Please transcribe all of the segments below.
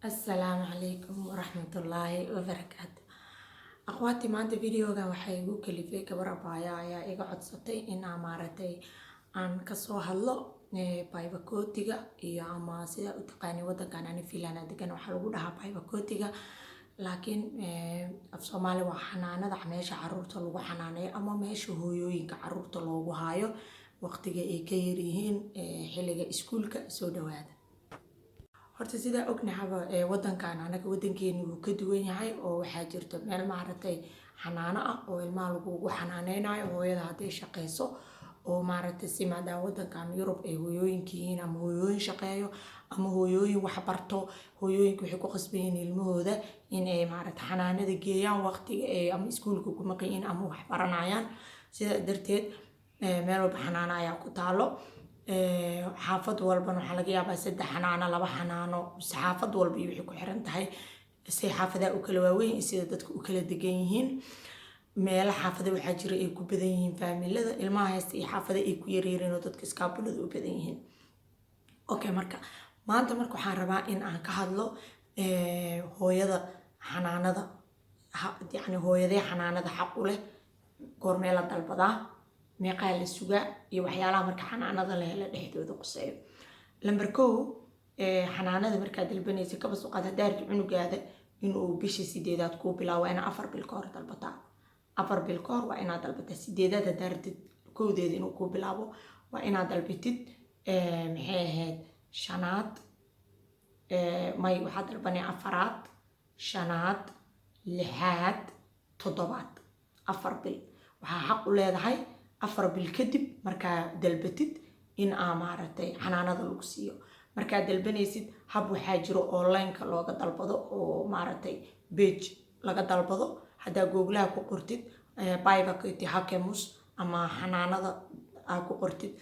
Asalaamu calaykum waraxmatullaahi wabarakaatu. Akhwaati, maanta videogan waxaa igu kalifay gabar abaaya ayaa iga codsatay in aan maaragtay aan kasoo hadlo päiväkotiga iyo ama sida u taqaani wadankan. Ani Finland degan, waxaa lagu dhahaa päiväkotiga, laakiin af Soomaali waa xanaanada, meesha caruurta lagu xanaaneeyo ama meesha hooyooyinka caruurta loogu haayo waqtiga ay ka yaryihiin xilliga iskuulka soo dhawaada. Horta sidaa ognahaba, wadankan anaga wadankeeni wuu ka duwan yahay oo waxaa jirta meel maaragtay xanaano ah oo ilmaha lagugu xanaaneynayo hooyada hadday shaqeyso oo maaragtay si maadaama wadankan Yurub ay hooyooyinka yihiin ama hooyooyin shaqeeyo ama hooyooyin wax barto, hooyooyinka waxay ku qasban yihiin ilmahooda in ay maaragtay xanaanada geeyaan waqtiga ay ama iskuulka ku maqan yihiin ama wax baranayaan. Sidaa darteed meel walba xanaano ayaa ku taalo. Xaafad walbana waxaa laga yaabaa saddex xanaano, laba xanaano. Xaafad walba iyo waxay ku xiran tahay say xaafadaha u kala waaweyn iyo sida dadka u kala degan yihiin. Meelo xaafada waxaa jira ay ku badan yihiin faamilada ilmaha haysta iyo xaafada ay ku yaryariin oo dadka iskaabulada u badan yihiin. Okay, marka maanta marka waxaan rabaa in aan ka hadlo hooyada xanaanada, yacni hooyadee xanaanada xaq u leh, goormee la dalbadaa, meeqaa la sugaa iyo waxyaalaha marka xanaanada la helo dhexdooda quseeyo. Lamber 1, xanaanada markaad dalbanaysa, kaba soo qaad haddaa rabtid cunugaada inuu bisha sideedaad kuu bilaabo, waa inaa 4 bil ka hor dalbataa. 4 bil ka hor waa inaad dalbataa. Sideedaad haddaa rabtid kowdeeda inuu kuu bilaabo, waa inaad dalbatid, maxay ahayd, shanaad, may, waxaad dalbanaya afaraad, shanaad, lixaad, toddobaad. 4 bil waxaa xaq u leedahay 4 bil kadib markaa dalbatid in aa maaragtay xanaanada lagu siiyo. Markaad dalbanaysid, hab waxaa jiro onlineka looga dalbado oo maaragtay page laga dalbado. Haddaa Googlaha ku qortid "päiväkotihakemus" ama xanaanada aa ku qortid,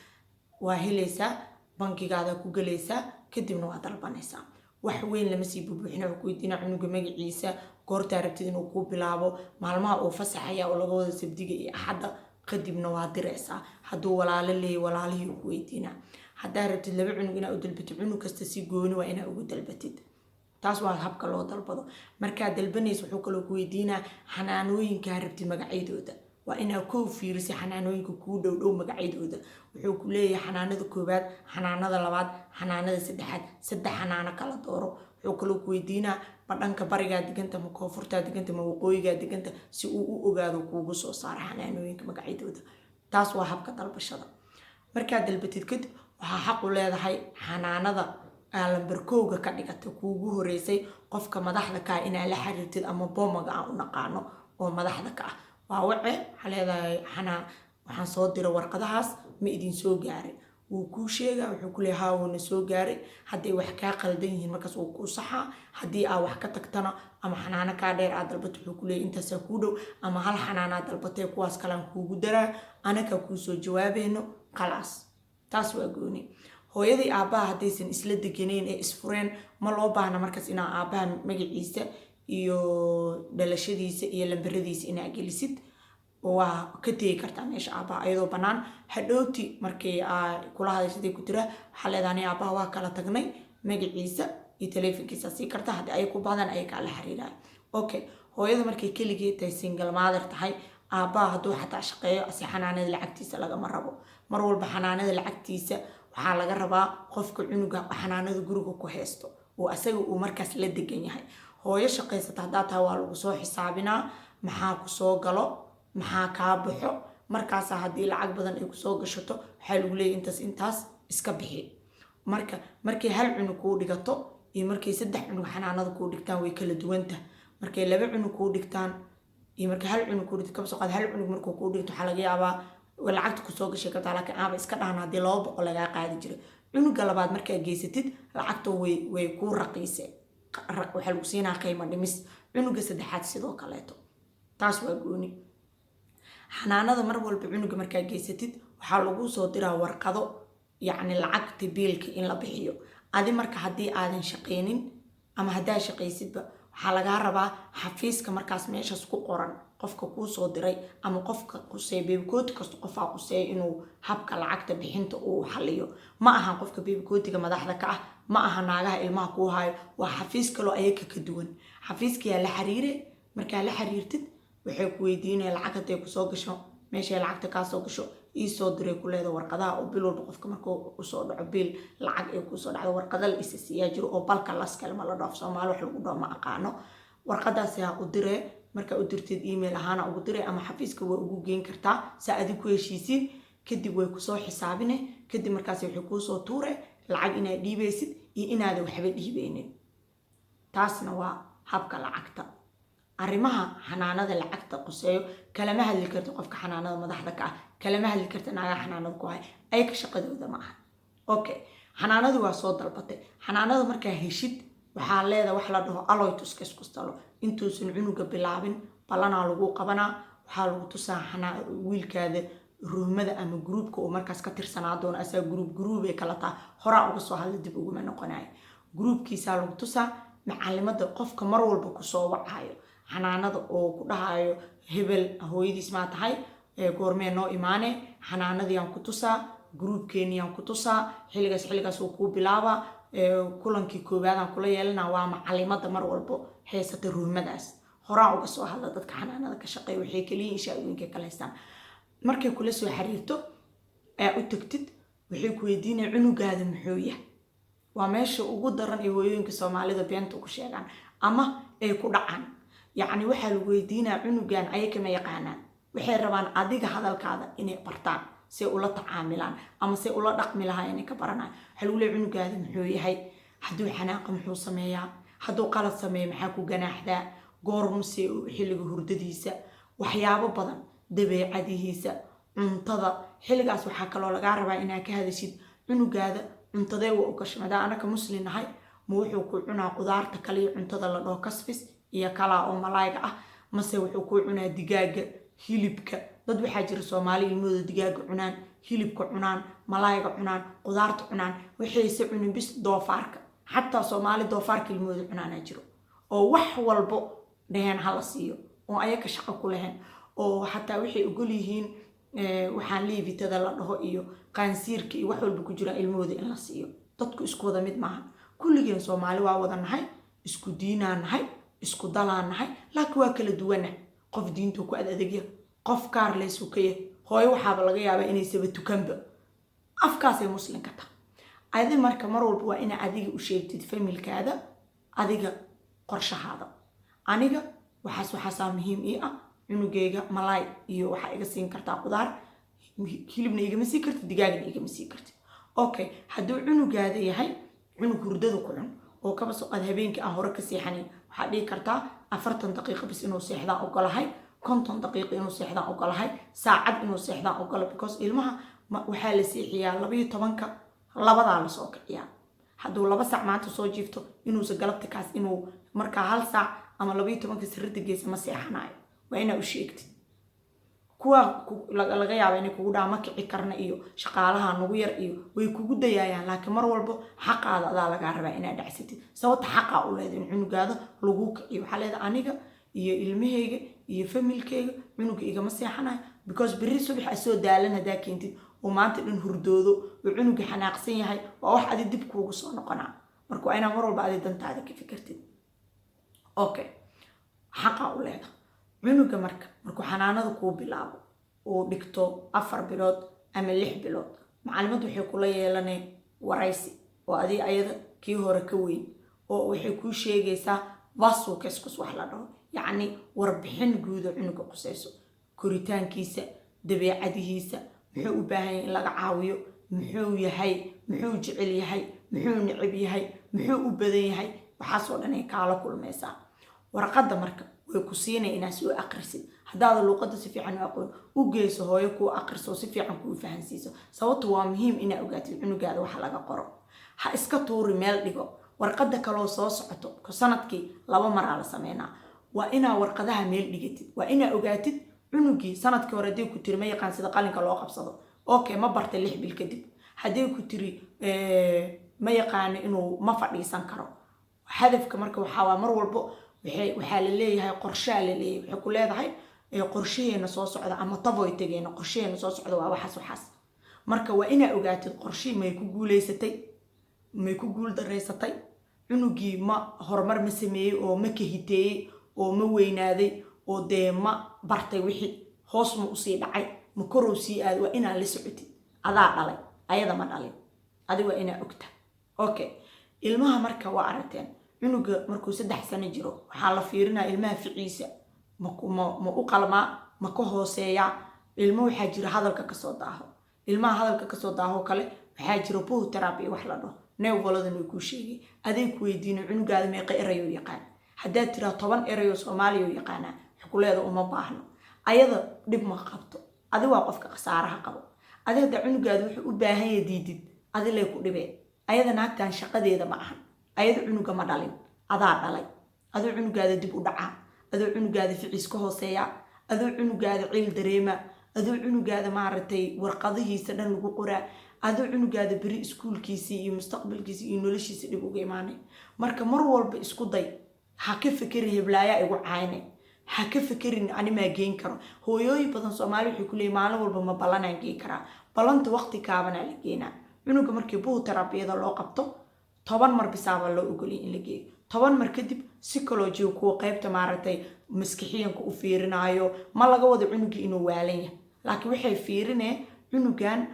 waa helaysaa, bankigaada ku gelaysaa, kadibna waa dalbanaysaa. Wax weyn lama sii bubuuxina. Wuxuu ku weydiinaa cunuga magaciisa, goortaa rabtid inuu kuu bilaabo, maalmaha uu fasaxaya oo laga wada Sabdiga iyo Axadda, kadibna waa diraysaa. Hadduu walaalo leeyahy, walaalihii ku weydiinaa. Haddaa rabtid laba cunug inaa u dalbatid, cunug kasta si gooni waa inaa ugu dalbatid. Taas waa habka loo dalbado. Markaad dalbanaysa, wuxuu kaloo ku weydiinaa xanaanooyinkaa rabtid magacyadooda. Waa inaa kow fiirisay xanaanooyinka kuu dhow dhow magacyadooda. Wuxuu ku leeyahay xanaanada koowaad, xanaanada labaad, xanaanada saddexaad, saddex xanaano kala dooro. Wuxuu kaloo ku weydiinaa ma dhanka barigaa deganta, ma koonfurtaa deganta, ma waqooyigaa deganta, si uu u ogaado kuugu soo saaro xanaanooyinka magacyadooda. Taas waa habka dalbashada. Markaad dalbatid kadib, waxaa xaq u leedahay xanaanada lambar kowga ka dhigata kuugu horeysay qofka madaxda ka ah inaa la xiriirtid, ama pomoga aan u naqaano oo madaxda ka ah. Waa wace, waxaa leedahay xanaa waxaan soo diray warqadahaas, ma idin soo gaaray? Wuu kuu sheegaa, wuxuu ku leeyahay haa, wuuna soo gaaray. Hadday wax kaa qaldan yihiin, markaas wuu kuu saxaa. Haddii aa wax ka tagtana ama xanaano kaa dheer aad dalbato, wuxuu ku leeyahay intaasaa kuu dhow ama hal xanaanaa dalbatay, kuwaas kalean kuugu daraa, anakaa kuu soo jawaabayno. Khalaas, taas waa gooni. Hooyadii aabbaha haddaysan isla deganeyn ee isfureen, ma loo baahna markaas inaa aabbaha magaciisa iyo dhalashadiisa iyo lambaradiisa inaa gelisid. Waa ka tegi kartaa meesha aabbaha ayadoo bannaan. Hadhowti markay kula hadashaday ku tira, waxaa leedahay ani aabbaha waa kala tagnay, magaciisa iyo taleefonkiisa sii karta. Haddii ay ku baahdaan, ay kaala xiriiraan. Okay, hooyada markay keligeed tahay, single mother tahay, aabbaha hadduu xataa shaqeeyo, asi xanaanada lacagtiisa lagama rabo. Mar walba xanaanada lacagtiisa waxaa laga rabaa qofka cunuga xanaanada guriga ku haysto oo asaga uu markaas la degan yahay. Hooyo shaqaysata haddaa tahay, waa lagu soo xisaabinaa maxaa kusoo galo, maxaa kaa baxo. Markaasa haddii lacag badan ay kusoo gashato, waxaa lagu leeyahy intaas intaas iska bixi. Marka markay hal cunug kuu dhigato iyo markay saddex cunug xanaanada kuu dhigtaan way kala duwanta. Markay laba cunug kuu dhigtaan iyo markay hal cunug kuu dhigto, kaba soo qaad hal cunug markuu kuu dhigto, waxaa laga yaabaa lacagta kusoo gashay kartaa, laakiin aaba iska dhahna haddii 200 lagaa qaadi jiray, cunuga labaad markaa geysatid lacagta way kuu raqiisay, waxaa lagu siinaa qiimo dhimis. Cunuga saddexaad sidoo kaleeto. Taas waa gooni. Xanaanada mar walba cunuga markaa geysatid, waxaa lagu soo diraa warqado, yacni lacagta biilka in la bixiyo. Adi marka haddii aadan shaqaynin ama haddaa shaqaysidba, waxaa lagaa rabaa xafiiska markaas meeshaas ku qoran. Qofka kuu soo diray ama qofka quseeya BVK kasta, qofaa quseeya inuu habka lacagta bixinta uu xaliyo. Ma ahan qofka BVK-ga madaxda ka ah, ma aha naagaha ilmaha kuu hayo, waa xafiis kaloo ayaga ka duwan. Xafiiskayaa la xiriire. Markaa la xiriirtid, waxay ku weydiinaya lacag hadday kusoo gasho, meeshay lacagta kaasoo gasho iisoo diray ku leeda. Warqadaha oo bil walba qofka markuu usoo dhaco biil, lacag ay kusoo dhacdo, warqada la isa siiyaa jiro oo balka laskalma la dhaaf Soomaali wax lagu dhaho ma aqaano. Warqadaasi ha u diree. Markaa u dirtid, email ahaana ugu diray ama xafiiska waa ugu geyn kartaa, saa adig ku heshiisiin. Kadib way kusoo xisaabine. Kadib markaas waxay kuusoo tuure lacag inaad dhiibaysid iyo inaada waxba dhiibeynin. Taasna waa habka lacagta. Arrimaha xanaanada lacagta quseeyo, kalama hadli karto qofka xanaanada madaxda ka ah, kalama hadli karta naagaha xanaanada ku hay, ayaka shaqadooda ma aha. Okay, xanaanadu waa soo dalbatay. Xanaanada markaa heshid, waxaa leeda wax la dhaho aloytuskeskustalo. Intuusan cunuga bilaabin, ballanaa lagu qabanaa. Waxaa lagu tusaa wiilkaada ruhmada ama groupka uu markaas ka tirsanaa doono. Asaa group group ay kala taa, horaa uga soo hadla, dib uguma noqonayo. Groupkiisaa lagu tusaa. Macalimada, qofka mar walba kusoo wacayo xanaanada oo ku dhahayo, "Hebel hooyadiis maa tahay? Goormee noo imaane? Xanaanadiiyaan ku tusaa, groupkeeniyaan ku tusaa, xilligaas xilligaas uu kuu bilaabaa, kulankii koowaadaan kula yeelana." Waa macalimada mar walbo haysata ruhmadaas. Horaa uga soo hadla dadka xanaanada ka shaqeeya, waxay kaliya inshaadooyinka kala haystaan. Markay kula soo xiriirto aa u tagtid, waxay ku weydiinaya cunugaada muxuu yahay. Waa meesha ugu daran ee hooyooyinka Soomaalida beenta ku sheegaan ama ay ku dhacaan. Yacni waxaa lagu weydiinaya cunugan, ayaka ma yaqaanaan. Waxay rabaan adiga hadalkaada inay bartaan, say ula tacaamilaan ama say ula dhaqmi lahaa inay ka baranaan. Waxaa lagu leeya, "Cunugaada muxuu yahay? Hadduu xanaaqa muxuu sameeyaa? Hadduu qalad sameeyo maxaa ku ganaaxdaa? Goormuse xilliga hurdadiisa?" Waxyaabo badan, dabeecadihiisa, cuntada xilligaas. Waxaa kaloo lagaa rabaa inaad ka hadashid cunugaada cuntadee waa u gashay. Madaa anaka Muslim nahay, ma wuxuu ku cunaa qudaarta kaliya, cuntada la dhaho kasfis iyo kalaa oo malaayga ah, mase wuxuu ku cunaa digaaga, hilibka? Dad waxaa jira Soomaali ilmahooda digaaga cunaan, hilibka cunaan, malaayga cunaan, qudaarta cunaan, waxayse cunin bis doofaarka. Xataa Soomaali doofaarka ilmahooda cunaanaa jiro oo wax walbo dheheen hala siiyo, oo ayaka shaqo ku lahayn, oo xataa waxay ogol yihiin waxaan liivitada la dhaho iyo qaansiirka iyo wax walba ku jiraan ilmahooda in la siiyo. Dadku isku wada mid maaha. Kulligeen Soomaali waa wada nahay, isku diinaa nahay, isku dalaa nahay, laakiin waa kala duwana. Qof diintuu ku ad adegya, qof kaar leysukaya. Hooyo waxaaba laga yaabaa inaysaba tukanba, afkaasay muslimka tahay. Adi marka mar walba waa inaa adiga u sheegtid familkaada adiga qorshahaada. Aniga waxaas waxaasaa muhiim ii ah. Cunugeyga malaay iyo waxaa iga siin kartaa qudaar, hilibna igama sii kartid, digaagna igama sii kartid. Okay, hadduu cunugaada yahay cunug hurdada ku cun oo kaba soo qaad habeenkii aan hore ka seexanayn, waxaad dhihi kartaa 40 daqiiqo bis inuu seexdaan ogolahay, 50 daqiiqo inuu seexdaan ogolahay, saacad inuu seexdaan ogola, because ilmaha waxaa la seexiyaa 12-ka, 2-daa lasoo kiciyaa. Hadduu 2 saac maanta soo jiifto, inuusa galabta kaas inuu markaa 1 saac ama 12-ka sirida geesa ma seexanayo. Waa inaa u sheegtid. Kuwa laga yaaba inay kugu dhaha, "Ma kici karna," iyo "Shaqaalaha nagu yar," iyo way kugu dayaayaan, laakiin mar walbo xaqaada adaa lagaa rabaa inaad dhacsatid. Sababta xaqaa u leedahay in cunugaada lagu kiciyo, waxaa leedahay, "Aniga iyo ilmahayga iyo familkayga cunuga igama seexanayo," because berri subax asoo daalan haddaa keentid oo maanta dhan hurdoodo oo cunuga xanaaqsan yahay, waa wax adi dib kuugu soo noqonaa. Marka waa inaa mar walba adi dantaada ka fikirtid. Okay, xaqaa u leedahay. Cunuga marka markuu xanaanada kuu bilaabo, uu dhigto 4 bilood ama 6 bilood, macalimadu waxay kula yeelaneen waraysi oo adi ayada kii hore ka weyn, oo waxay kuu sheegaysaa vasukeskus wax la dhaho, yacni warbixin guudo cunuga qusayso, koritaankiisa, dabeecadihiisa, muxuu u baahan yahay in laga caawiyo, muxuu yahay, muxuu jecel yahay, muxuu necab yahay, muxuu u badan yahay. Waxaasoo dhan ay kaala kulmaysaa. Warqadda marka way ku siinaya inaad soo aqrisid. Haddaada luuqadda si fiican u aqoon, u geyso hooyo kuu aqriso, si fiican kuu fahansiiso. Sababtu waa muhiim inaa ogaatid cunugaada waxa laga qoro. Ha iska tuuri, meel dhigo. Warqadda kaloo soo socoto, sanadkii laba maraa la sameynaa, waa inaa warqadaha meel dhigatid. Waa inaa ogaatid cunugii sanadkii hore haddii ku tiri, "Ma yaqaan sida qalinka loo qabsado," okay, ma bartay 6 bil kadib? Haddii ku tiri, "Ma yaqaano inuu ma fadhiisan karo," hadafka marka waxaa waa mar walbo waxaa la leeyahay, qorshaa la leeyahay, waxay ku leedahay. Ee qorshaheena soo socda ama tavoitegeena, qorshaheena soo socda waa waxaas waxaas. Marka waa inaa ogaatid qorshihii may ku guuleysatay, may ku guul daraysatay, cunugii ma horumar ma sameeyey oo ma kahiteeyey oo ma weynaaday oo dee ma bartay wixii, hoos ma usii dhacay, ma korow sii aaday. Waa inaa la socotid. Adaa dhalay, ayada ma dhalin, adi waa inaa ogta. Okay, ilmaha marka waa aragteen, cunuga markuu 3 sano jiro waxaa la fiirinaya ilmaha ficiisa ma u qalmaa, ma ka hooseeyaa. Ilmo waxaa jira hadalka kasoo daaho. Ilmaha hadalka kasoo daaho kale waxaa jira terapi wax la dhaho. Neuvologadan way kuu sheegay, aday ku weydiino cunugaada meeqa erayoo yaqaan. Haddaad tiraa 10 erayoo Soomaaliya yaqaanaa, xukuleeda uma baahno, ayada dhib ma qabto. Adi waa qofka khasaaraha qabo. Adi haddaa cunugaada wuxuu u baahan yahay diidid, adi lay ku dhibeen. Ayada naagtan shaqadeeda ma ahan, ayada cunuga ma dhalin, adaa dhalay. Adoo cunugaada dib u dhacaa, adoo cunugaada ficiis ka hooseeya, adoo cunugaada ciil dareema, adoo cunugaada maaragtay warqadihiisa dhan lagu qoraa, adoo cunugaada beri iskuulkiisii iyo mustaqbalkiisii iyo noloshiisa dhib uga imaanay. Marka mar walba isku day, ha ka fekerin heblaayaa igu caynay, ha ka fekerin animaa geen karo. Hooyooyin badan Soomaali waxay ku leeyihin, maalin walba ma ballanaan geen karaa? Ballanta waqti kaabanaa la geenaa. Cunuga markii buhu-terapiyada loo qabto, 10 mar bisaaba loo ogoliyay in la geeyo. 10 mar kadib psychologiga, kuwa qaybta maaragtay maskixiyanka u fiirinaayo, ma laga wado cunugii inuu waalan yahay, laakiin waxay fiirineen cunugan.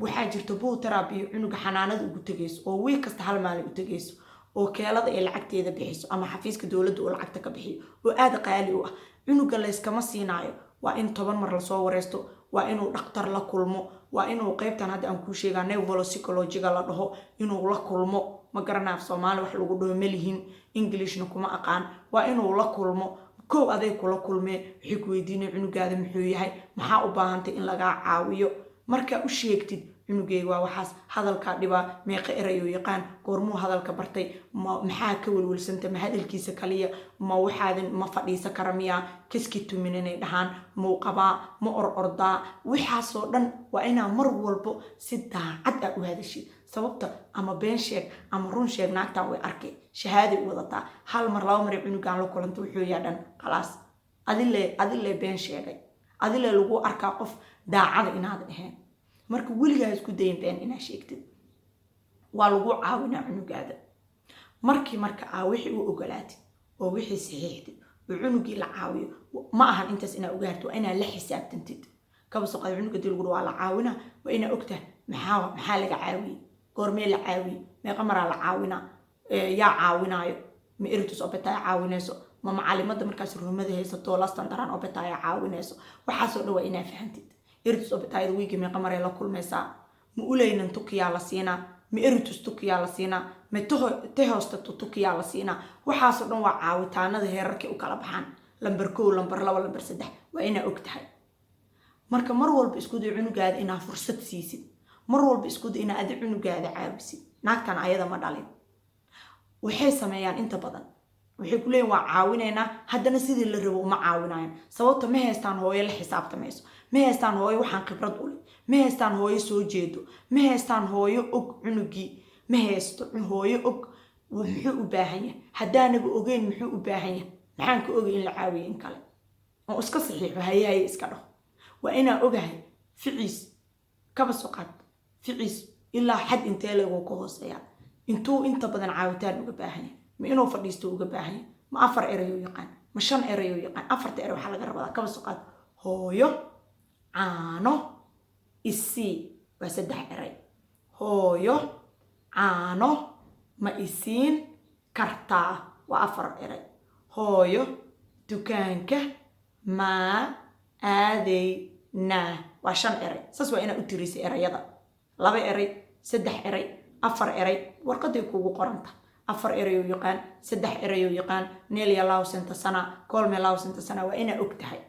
Waxaa jirta buhu-terapi cunuga xanaanada ugu tegayso oo wiil kasta hal maalin u tegayso oo Kelada ay lacagteeda bixiso ama xafiiska dowladda uu lacagta ka bixiyo oo aada qaali u ah. Cunuga layskama siinaayo. Waa in 10 mar lasoo wareysto, waa inuu dhaktar la kulmo, waa inuu qeybtan hadda aan kuu sheegaa neuropsychologiga la dhaho inuu la kulmo. Ma garanaa af Soomaali wax lagu dhaho malihin, Englishna kuma aqaan. Waa inuu la kulmo. Kow aday kula kulmee, waxay ku weydiinaya cunugaada muxuu yahay, maxaa u baahantay in lagaa caawiyo. Markaa u sheegtid cunugeyga waa waxaas, hadalkaa dhibaa, meeqa erayoo yaqaan, goormuu hadalka bartay, ma maxaa ka welwelsanta, ma hadalkiisa kaliya, ma waxaadan ma fadhiisa kara miyaa, kaski tumin inay dhahaan muu qabaa, ma or ordaa, waxaasoo dhan waa inaa mar walbo si daacad ah u hadashid. Sababta ama been sheeg ama run sheeg, naagtan way arkay, shahaaday u wadataa. Hal mar, laba maray cunugaan la kulanta, wuxuu yaa dhan khalaas. Adile adile been sheegay, adile lagu arkaa qof daacada inaadan ahayn. Marka weligaa isku dayin been inaa sheegtid. Waa lagu caawinaa cunugaada. Markii marka aa wixii u ogolaatid oo wixii saxiixdid oo cunugii la caawiyo, ma ahan intaas inaa ogaartid, waa inaa la xisaabtantid. Kaba soo qaad cunuga dii lagu waa la caawinaa, waa inaa ogtahay maxaa laga caawiyey, goormee la caawiyey, meeqa maraa la caawinaa, yaa caawinaayo, ma erityisopettaja caawinayso, ma macalimada markaas ruumada haysato lastentarhanopettaja caawinayso. Waxaasoo dhan waa inaa fahantid. Erityisopettajada wiigi meeqa maray la kulmaysaa? Ma yleinen tukiyaa la siinaa, ma erityistukiyaa la siinaa, ma tehostettu tukiyaa la siinaa? Waxaasoo dhan waa caawitaanada heerarkay u kala baxaan, lambar 1, lambar 2, lambar 3, waa inaa og tahay. Marka mar walba isku day cunugaada inaa fursad siisid. Mar walba isku day inaa adi cunugaada caawisid. Naagtan ayada ma dhalin. Waxay sameeyaan inta badan, waxay ku leeyihin waa caawinaynaa, haddana sidii la rabo uma caawinayan. Sababta ma haystaan hooyo la xisaabtamayso, ma haystaan hooyo waxaan khibrad u leh, ma haystaan hooyo soo jeedo, ma haystaan hooyo og cunugii, ma haysto hooyo og muxuu u baahan yahay. Haddaanaba ogeyn muxuu u baahan yahay, maxaan ka ogay in la caawiyo in kale oo iska saxiixo, haye haye iska dhaho? Waa inaa ogahay ficiis. Kaba soo qaad ficiis ilaa xad intee leeguu ka hooseeyaa, intuu inta badan caawitaan uga baahan yahay, ma inuu fadhiisto uga baahan yahay, ma afar erayoo yaqaan, ma shan erayoo yaqaan. Afarta eray waxaa laga rabaa, kaba soo qaad, hooyo caano isii, waa saddex eray. Hooyo caano ma isiin kartaa, waa afar eray. Hooyo dukaanka maa aadaynaa, waa shan eray. Saas waa inaa u tirisay erayada: laba eray, saddex eray, afar eray. Warqaday kuugu qoranta: afar erayoo yaqaan, saddex erayoo yaqaan, neljä lausetta sana, kolme lausetta sana. Waa inaa og tahay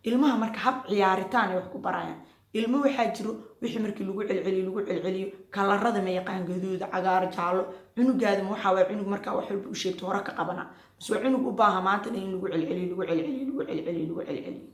ilmaha. Marka hab ciyaaritaan ay wax ku barayaan. Ilmo waxaa jiro wixii markii lagu celceliyo, lagu celceliyo, kalarada ma yaqaan: gaduud, cagaar, jaallo. Cunugaadama waxaa waay cunug markaa wax walba u sheegto hore ka qabana, mise waa cunug u baaha maantana in lagu celceliyo, lagu celceliyo, lagu celceliyo, lagu celceliyo?